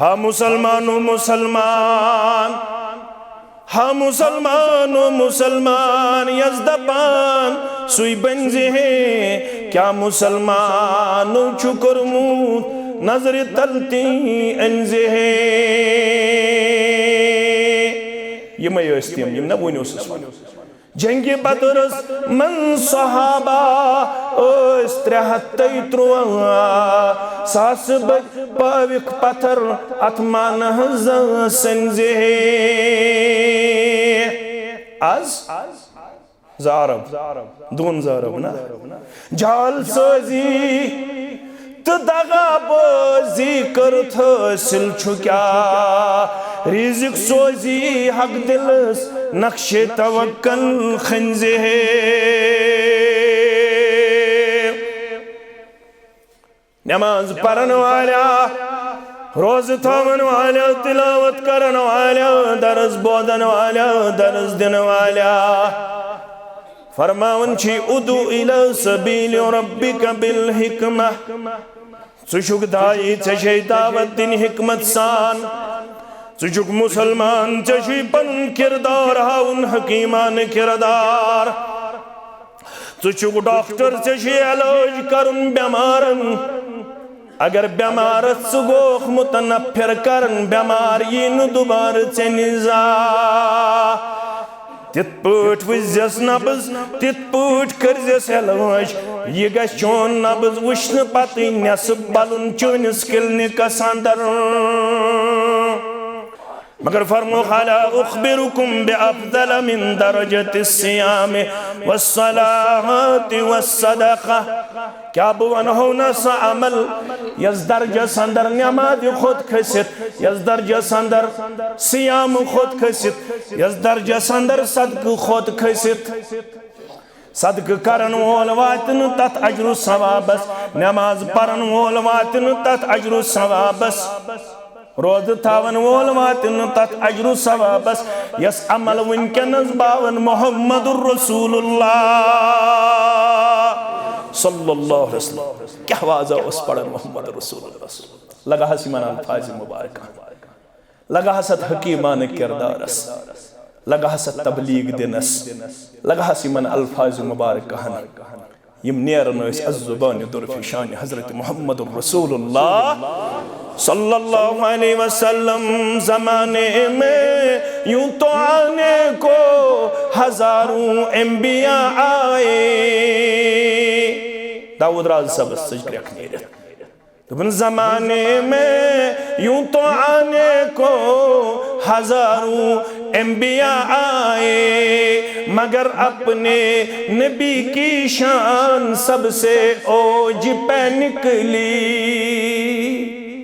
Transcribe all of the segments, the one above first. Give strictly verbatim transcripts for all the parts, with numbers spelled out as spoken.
ہا مسلمانو مسلمان، ہا مسلمانو مسلمان، یس دپان سُے بنزِ ہے، کیا مسلمانو چھُ کوٚرمُت نظرِ تل تی أنزِ ہے؟ یمے ٲسۍ تِم، یم نہ وُنہِ اوسُس ونان۔ جنگِ بدرس منٛز صحابہ ٲسۍ ترٛےٚ ہتھ تہٕ ترٛواہ، ساسہٕ بٔدۍ پٲوِکھ پتھر اتھ مانہٕ زٲنٛسہِ ہٕنٛزِ۔ از زٕ ارب، دۄن زٕ ارب نا؟ جعل سٲزی تہٕ دغا بٲزی کٔرٕتھ حٲصِل چھُ کیٛاہ؟ رِزق سوزی حق دِلس نقشِ توکل خنزِ ہے۔ نماز پرن والیا، روزٕ تھاون والیا، تلاوت کرن والیا، درس بوزن والیا، درس دِن والیا، فرماوان چھِ، "ادع الی سبیل ربک بالحکمہ۔" ژٕ چھُکھ داعی، ژےٚ چھے دعوت دِنۍ حکمت سان۔ ژٕ چھُکھ مسلمان، ژےٚ چھُے پنُن کردار ہاوُن، حکیمانہٕ کردار۔ ژٕ چھُکھ ڈاکٹر، ژےٚ چھُے علاج کرُن بٮ۪مارن۔ اگر بٮ۪مارس ژٕ گوکھ متنفر کرن، بٮ۪مار یی نہٕ دُبارٕ ژےٚ نِش زانٛہہ۔ تِتھ پٲٹھۍ وٕچھزٮ۪س نبض، تِتھ پٲٹھۍ کٔرزٮ۪س علاج۔ یہِ گژھِ چون نبض وٕچھنہٕ پتٕے نٮ۪صٕب بلُن چٲنِس کلینکس اندر۔ مگر فرمووُکھ، "الا اخبرکم بافضل من درجۃ الصیام والصلاۃ والصدقہ؟" کیا بہٕ ونہو نہ سُہ عمل یس درجس اندر نمازِ کھوت کھسِتھ، یس درجس اندر صیام کھوت کھسِتھ، یس درجس اندر صدقہٕ کھوت کھسِتھ؟ صدقہٕ کرن وول واتہِ نہٕ تتھ اجر و ثوابس، نماز پرن وول واتہِ نہٕ تتھ اجر و ثوابس، روزٕ تھاون وول واتہِ نہٕ تتھ اجر و ثوابس، یس عمل وٕنکیٚنس باون محمد رسول اللہ صلی اللہ علیہ وسلم۔ کیٛاہ وازا اوس پران محمد رسول اللہ؟ لگہس یِمن الفاظ مبارکہ۔ لگہس اتھ حکیمانہٕ کردارس، لگہس اتھ تبلیغ دِنس، لگہس یِمن الفاظ مبارکہن، یم نیران ٲسۍ از زبانِ درفشانِ حضرت محمد رسول اللہ صلی اللہ علیہ وسلم۔ زمانے میں یوں تو آنے کو ہزاروں انبیاء آئے۔ داؤد راز صٲبس ژٔج کرٛٮ۪کھ نیٖرِتھ۔ دوٚپُن، زمانے میں یوں تو آنے کو ہزاروں انبیاء آئے، مگر اپنے نبی کی شان سب سے اوج پہ نکلی۔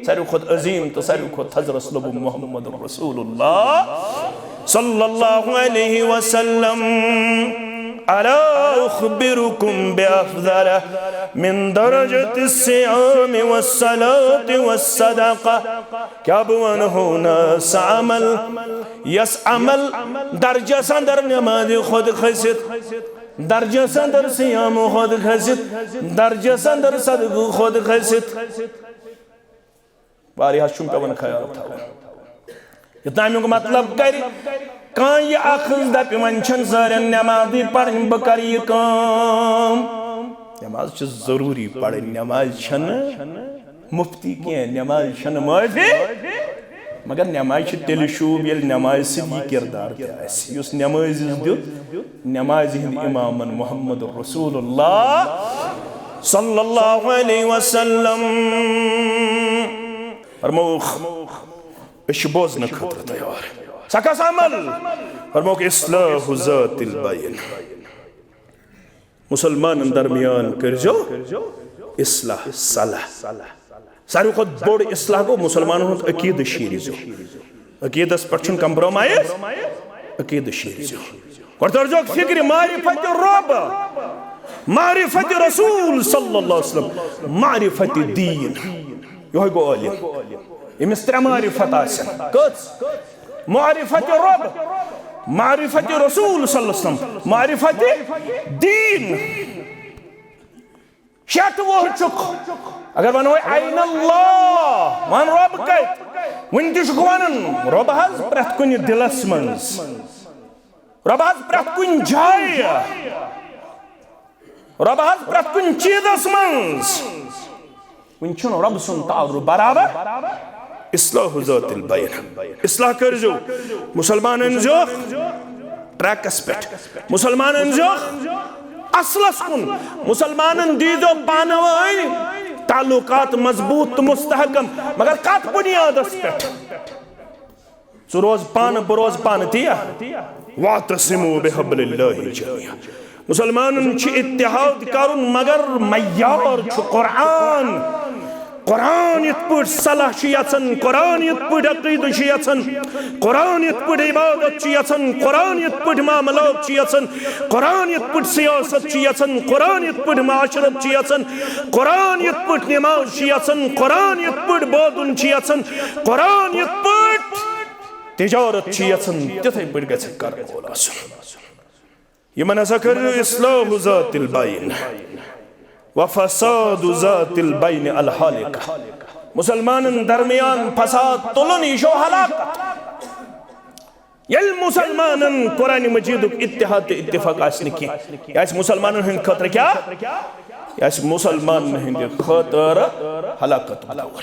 ساروی کھۄتہٕ عظیٖم تہٕ ساروی کھۄتہٕ تھزرس لوٚب محمد رسول اللہ صلی اللہ علیہ وسلم۔ الا اخبرکم بافضل من درجۃ الصیام والصلاۃ والصدقہ؟ کیا بہٕ ونہو نہ سُہ عمل، یس عمل درجس اندر نماز کھوت کھسِتھ، درجس اندر صیام کھوت کھسِتھ، درجس اندر صدقہٕ کھوت کھسِتھ؟ واریاہس چھُم پٮ۪وان خیال تھاوُن۔ یوٚتام امیُک مطلب کرِ کانٛہہ یہِ اکھ زٕ دپہِ، وۄنۍ چھَنہٕ سٲرٮ۪ن نٮ۪مازٕے پرٕنۍ، بہٕ کرٕ یہِ کٲم۔ نٮ۪ماز چھِ ضروٗری پرٕنۍ، نٮ۪ماز چھَنہٕ مُفتی کینٛہہ، نٮ۪ماز چھَنہٕ معٲفی۔ مگر نٮ۪مازِ چھِ تیٚلہِ شوٗب، ییٚلہِ نٮ۪مازِ سۭتۍ یہِ کردار تہِ آسہِ، یُس نٮ۪مٲزِس دیُت نٮ۪مازِ ہٕنٛدۍ امامن محمد رسول اللہ صلی اللہ علیہ وسلم۔ فرمووُکھ، أسۍ چھِ بوزنہٕ خٲطرٕ تیار۔ سا کس عمل؟ فرمووُکھ، اصلاح ذات البین۔ مسلمانن درمیان کٔرزیو اصلاح، صلاح۔ ساروی کھۄتہٕ بوٚڑ اصلاح گوٚو مسلمانن ہُنٛد عقیدٕ شیٖرزیو۔ عقیدس پٮ۪ٹھ چھُنہٕ compromise، عقیدٕ شیٖرزیو۔ گۄڈٕ ترٲوزیو فکرِ معرفت رب، معرفت رسول صلی اللہ علیہ وسلم، معرفت دین۔ یہوے گوٚو عٲلم، ییٚمِس ترٛےٚ معرفت آسن۔ کٔژ؟ معرفت رب، معرفت رسول صلی اللہ علیہ وسلم، معرفت دین۔ شیٹھ وُہُر چھُکھ، اگر ونو، "این اللہ؟" ون، "رب کتہِ؟" وٕنہِ تہِ چھُکھ وَنان، رۄب حظ پرٛٮ۪تھ کُنہِ دِلس منٛز، رۄب حظ پرٛٮ۪تھ کُنہِ جایہِ، رۄب حظ پرٛٮ۪تھ کُنہِ چیٖزس منٛز۔ وٕنہِ چھُنہٕ رۄب سُنٛد تعارُف برابر۔ اصلاح ذات البین، اصلاح کٔرۍزیو۔ مُسلمان أنۍزیوکھ ٹریکس پٮ۪ٹھ، مُسلمان أنۍزیوکھ اصلس کُن، مُسلمانن دیٖزیو پانہٕ وٲنۍ تعلقات مضبوٗط تہٕ مستحکم، مگر کتھ بُنیادس پٮ۪ٹھ؟ ژٕ روز پانہٕ، بہٕ روز پانہٕ، تی یا؟ واعتصموا بحبل اللہ جمیعا۔ مُسلمانن چھُ اتحاد کرُن، مگر معیار چھُ قرآن۔ قرآن یِتھ پٲٹھۍ صلاح چھُ یژھان، قرآن یِتھ پٲٹھۍ عقیدٕ چھُ یژھان، قرآن یِتھ پٲٹھۍ عبادت چھُ یژھان، قرآن یِتھ پٲٹھۍ معاملات چھُ یژھان، قرآن یِتھ پٲٹھۍ سیاست چھُ یژھان، قرآن یِتھ پٲٹھۍ معاشرت چھُ یژھان، قرآن یِتھ پٲٹھۍ نماز چھُ یژھان، قرآن یِتھ پٲٹھۍ بودُن چھُ یژھان، قرآن یِتھ پٲٹھۍ تجارت چھِ یژھان، تِتھے پٲٹھۍ گژھِ کرن وول آسُن۔ یِمن ہسا کٔرِو اصلاح ذات البین و فساد ذات البین الحالقہ۔ مُسلمانن درمیان فساد تُلُن، یہِ چھُ ہلاکت۔ ییٚلہِ مُسلمانن قرآن مجیدُک اتحاد تہٕ اتفاق آسہِ نہٕ کینٛہہ، یہِ آسہِ مُسلمانن ہٕنٛدِ خٲطرٕ کیٛاہ؟ یہِ آسہِ مُسلمانن ہٕنٛدِ خٲطرٕ ہلاکت دور۔